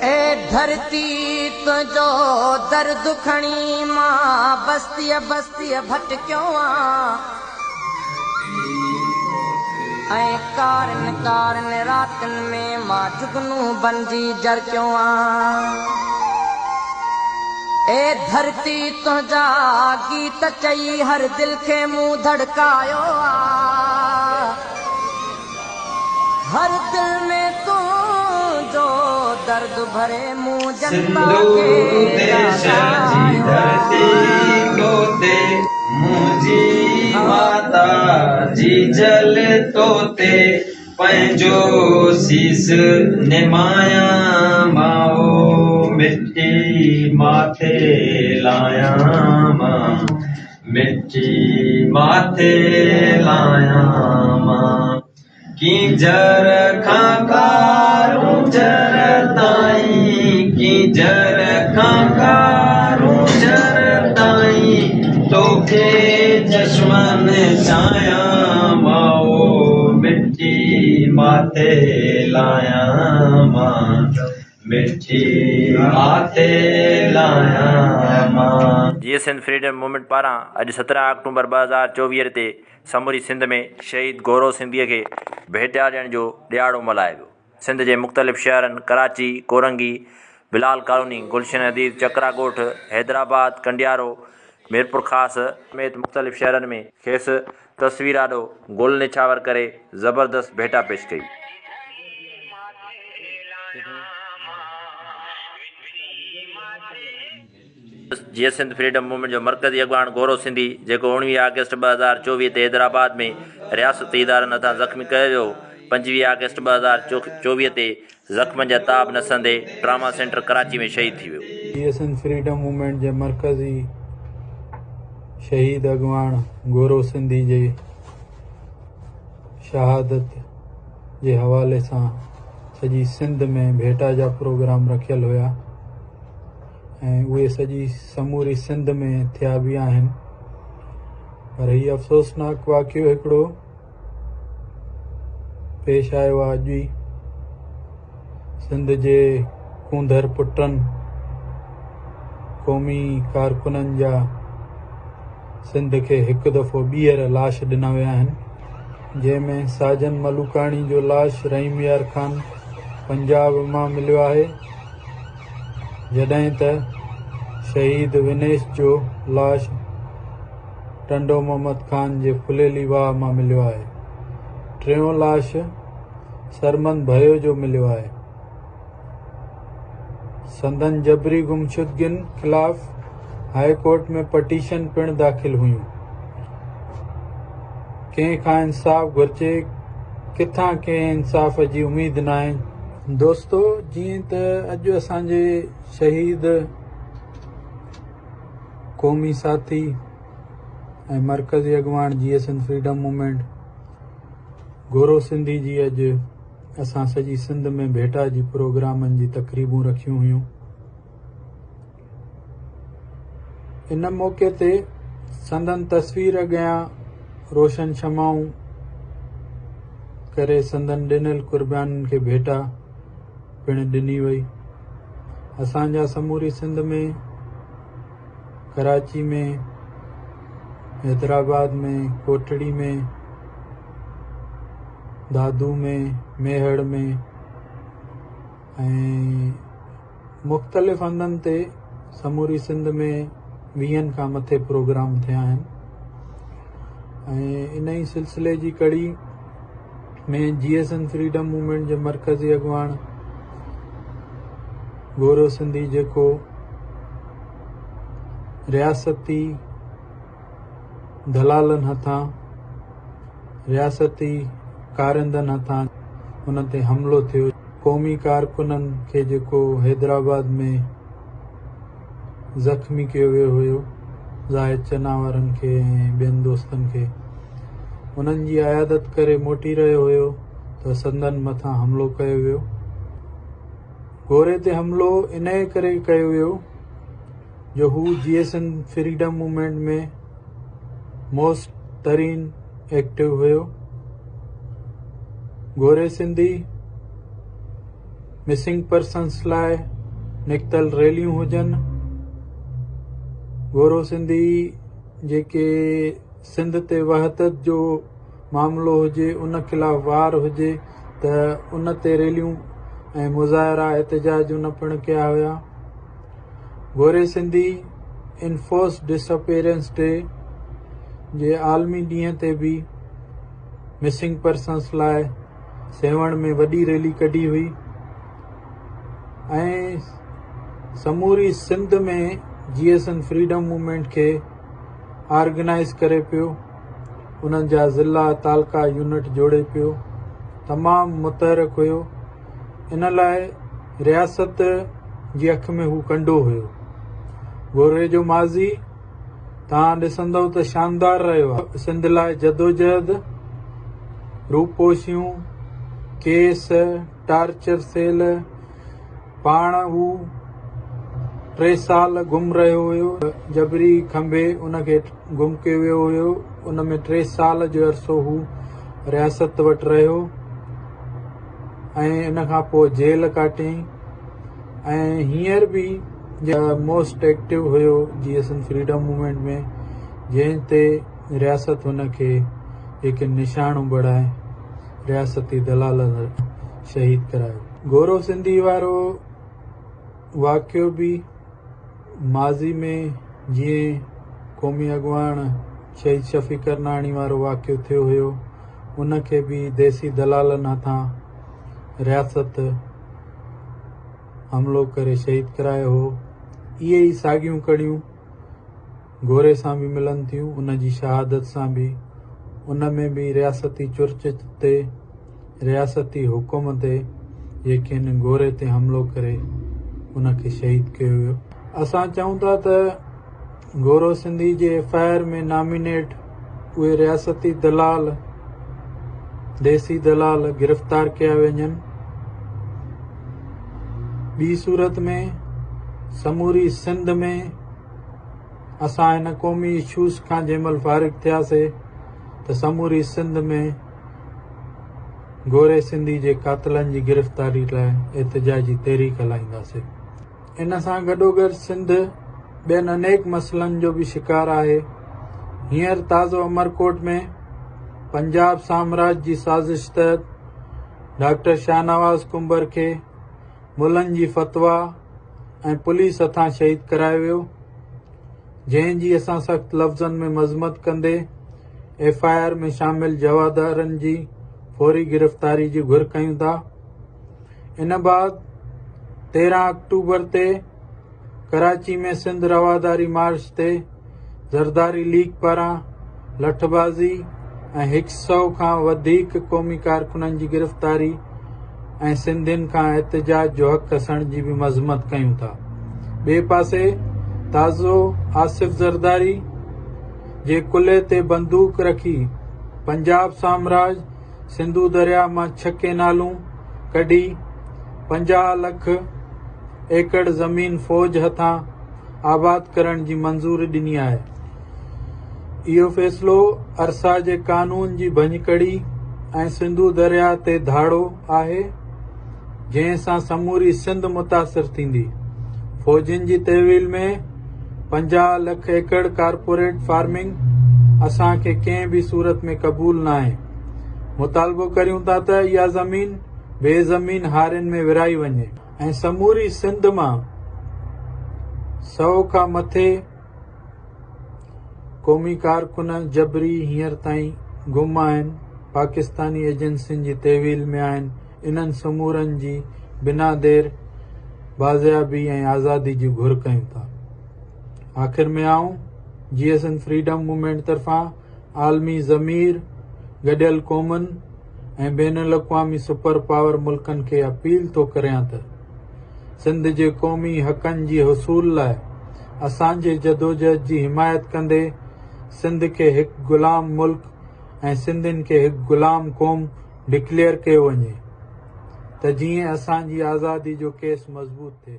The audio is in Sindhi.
اي ڌرتي تنهنجو درد کڻي مان بستيء بستيء ڀٽڪيو آن ۽ ڪارين ڪارين راتين ۾ مان جگنو بنجي جرڪيو آن. اي ڌرتي تنهنجا گيت چئي هر دل کي مون ڌڙڪايو آ. هر دل ۾ تنهنجو درد ڀري مون جنتا سنڌو کي ديش جي جاڳايو ڌرتي آ. توتي منهنجي ماتا جيجل توتي پنهنجو سيس نمايان ماء مٽي ماٿي لايان مان مٽي ماٿي لايان مان ڪينجهر کان ڪارونجهر تائين ڪينجهر کان ڪارونجهر تائين توکي چشمن چاهيان ماء مٽي ماٿي لايان مان مٺي ماٿي لايان مان. جيئي سنڌ فريڊم موومينٽ پاران اڄ 17 آڪٽومبر 2024 تي سموري سنڌ ۾ شهيد گورو سنڌيء کي ڀيٽيا ڏيڻ جو ڏهاڙو ملهايو ويو. سنڌ جي مختلف شهرن ڪراچي، ڪورنگي، بلال ڪالوني، گلشن حديد، چڪرا ڳوٺ، حيدرآباد، ڪنڊيارو، ميرپورخاص سميت مختلف شهرن ۾ کيس تصوير آڏو گل نڇاور ڪري زبردست ڀيٽا پيش ڪئي. جيئي سنڌ فريڊم موومينٽ جو مرڪزي اڳواڻ گورو سنڌي جيڪو 19 آگسٽ 2024 تي حيدرآباد ۾ رياستي ادارن هٿان زخمي ڪيو ويو هو، 25 آگسٽ 2024 تي زخمن جا تاب نه سهندي ٽراما سينٽر ڪراچي ۾ شهيد ٿي ويو. جيئي سنڌ فريڊم موومينٽ جي مرڪزي شهيد اڳواڻ گورو سنڌي جي شهادت جي حوالي سان سڄي سنڌ ۾ ڀيٽا جا پروگرام رکيل هيا ۽ اهي سڄي سموري سنڌ ۾ ٿيا به آهن پر هي افسوسناڪ واقعو هڪڙو پيش آيو آهي اڄ ئي سنڌ جي ڪونڌر پٽن قومي ڪارڪنن جا سنڌ کي هڪ دفعو ٻيهر لاش ڏنا ويا آهن، جنهن ۾ ساجن ملوڪاڻي جو لاش رحيم يار خان پنجاب مان مليو آهي، جڏهن ته شهيد ونيش جو لاش ٽنڊو محمد خان جي ڦليلي واهه مان مليو آهي. ٽيون لاش سرمند ڀيو جو مليو آهي. سندن جبري گمشدگين خلاف هاء ڪورٽ ۾ پٽيشن پڻ داخل هيون. ڪنهن کان انصاف گهرجي، ڪٿان ڪنهن انصاف جي اميد ناهي. دوستو جيئن ته اڄ اسان جي شهيد قومي ساٿي ۽ مرڪزي اڳواڻ جيئي سنڌ فريڊم موومينٽ گورو سنڌي جي اڄ اسان سڄي سنڌ ۾ ڀيٽا جي پروگرامن جي تقريبون رکيون هيون. ان موقعي تي سندن تصوير اڳيان روشن شمعون ڪري سندن ڏنل قربانين کي ڀيٽا پڻ ڏني وئي. اسان جا سموري سنڌ ۾ ڪراچي ۾، حيدرآباد ۾، ڪوٽڙي ۾، دادو ۾، ميهڙ ۾ ۽ مختلف هنڌن تي سموري سنڌ ۾ ويهن کان مٿي پروگرام ٿيا آهن ۽ ان ئي سلسلي جي ڪڙي ۾ جي ايس اين فريڊم موومينٽ جي مرڪزي اڳواڻ گورو سنڌي جيڪو رياستي دلالن هٿان رياستي ڪارندن هٿان ان تي حملو ٿيو. قومي ڪارڪنن کي جيڪو حيدرآباد ۾ زخمي ڪيو ويو هيو، زاهد چنا وارن کي ۽ ٻين دوستن کي، انهن جي عيادت ڪري موٽي رهيو هيو ته سندن مٿان حملو ڪيو ويو. گوري تي حملو انهيء ڪري ڪيو ويو جو هو جي S N freedom movement ۾ most ترين ايڪٽو هيو. گوري سنڌي مسنگ پرسنس لاء نڪتل ريليون هجن، گورو سنڌي جيڪي سنڌ تي وحدت جو معاملو هجي ان خلاف وار هجي ته ان تي ريليون ۽ مظاهرا احتجاج ان پڻ ڪيا هيا. گوري Sindhi enforce disappearance day جي عالمي ڏينهن تي به مسنگ پرسنس لاء سيوهڻ ۾ وڏي ريلي ڪڍي هئي ۽ سموري Sindh ۾ G S N freedom movement کي آرگنائز ڪري پيو، انهن جا ضلع تعلقا يونٽ جوڙي پيو، تمام متحرڪ هيو، ان لاء رياست جي اک ۾ هو ڪنڊو هيو. گوري جو ماضي توهان ڏسندؤ ته شاندار رهيو آهي. سنڌ لاء جدوجهد، روپوشيون، ڪيس، ٽارچر سيل، پاڻ هو ٽي سال گم رهيو هيو، جبري کنڀي ان کي گم ڪيو ويو هيو، ان ۾ ٽي سال جو عرصو هو رياست وٽ رهيو ۽ ان کان پوء جيل ڪاٽيائين ۽ هينئر به موسٽ ايڪٽو هيو جي ايس اين فريڊم موومينٽ ۾ جنهن تي رياست هن کي هڪ نشانو بڻائي رياستي دلالن شهيد ڪرايو. گورو سنڌي وارو واقعو به ماضي ۾ جيئن قومي اڳواڻ شهيد شفيع ڪرناڻي وارو واقعو ٿيو هيو ان کي به ديسي دلالن هٿان رياست حملو ڪري شهيد ڪرايو هو. اهي ئي ساڳيون ڪڙيون گوري سان به ملن ٿيون، ان جي شهادت سان به. ان ۾ به رياستي چرچ تي، رياستي حڪم تي يقين گوري تي حملو ڪري ان کي شهيد ڪيو ويو. اسان چئون ٿا ته گورو سنڌي جي ايف I R ۾ nominate اهي رياستي دلال، ديسي دلال گرفتار ڪيا وڃن، ٻي صورت ۾ سموري سنڌ ۾ اسان هن قومي اشوز کان جنهن مهل فارغ ٿياسي ته سموري سنڌ ۾ گوري سنڌي جي قاتلن جي گرفتاري لاء احتجاجي تحريڪ هلائينداسي. ان سان گڏوگڏ سنڌ ٻين انيڪ مسئلن جو به شڪار آهي. هينئر تازو عمرڪوٽ ۾ پنجاب سامراج جي سازش تحت ڊاڪٽر شاهنواز ڪنڀر کي ملن جي فتويٰ ۽ پوليس هٿان شهيد ڪرايو ويو، جنهن جي اسان سخت لفظن ۾ مذمت ڪندي ايف I R ۾ شامل جوابدارن جي فوري گرفتاري جي گهر ڪيون ٿا. ان بعد 13 آڪٽوبر تي ڪراچي ۾ سنڌ رواداري مارچ تي زرداري ليگ پاران لٺبازي ۽ هڪ سئو کان وڌيڪ قومي ڪارڪنن جي گرفتاري ۽ سنڌين کان احتجاج جو حق کسڻ جي به مذمت ڪيون ٿا. ٻئي پاسي تازو آصف زرداري جي ڪلهي تي بندوق رکي پنجاب سامراج سنڌو درياء مان ڇهه ڪينالون ڪڍي 50 لک ايڪڙ زمين فوج هٿان آباد ڪرڻ جي منظوري ڏني آهي. اهو فيصلو ارسا جي قانون جي ڀڃڪڙي ۽ سنڌو درياء تي ڌاڙو آهي، جنهن سان سموري سنڌ متاثر ٿيندي. فوجين جي تحويل ۾ 50 لک ايڪڙ ڪارپوريٽ فارمنگ اسان کي ڪنهن به صورت ۾ قبول ناهي. مطالبو ڪريون ٿا ته اها زمين بي زمين هارين ۾ ورهائي وڃي. ۽ سموري سنڌ مان سئو کان مٿي قومي ڪارڪن جبري هينئر تائين گم آهن، پاڪستاني ايجنسين جي تحويل ۾ آهن، انهن سمورن جي بنا دير بازيابي ۽ آزادي جي گهر ڪيون ٿا. آخر ۾ آئون جي ايس اين فريڊم موومينٽ طرفان عالمي ضمير، گڏيل قومن ۽ بين الاقوامي سپر پاور ملڪن کي اپيل ٿو ڪريان ته سنڌ جي قومي حقن جي حصول لاء اسان جي جدوجهد جي حمايت ڪندي سنڌ کي هڪ غلام ملڪ ۽ سنڌين کي هڪ غلام قوم ڊڪليئر ڪيو وڃي ته جيئن اسان جي آزادي جو ڪيس مضبوط ٿئي.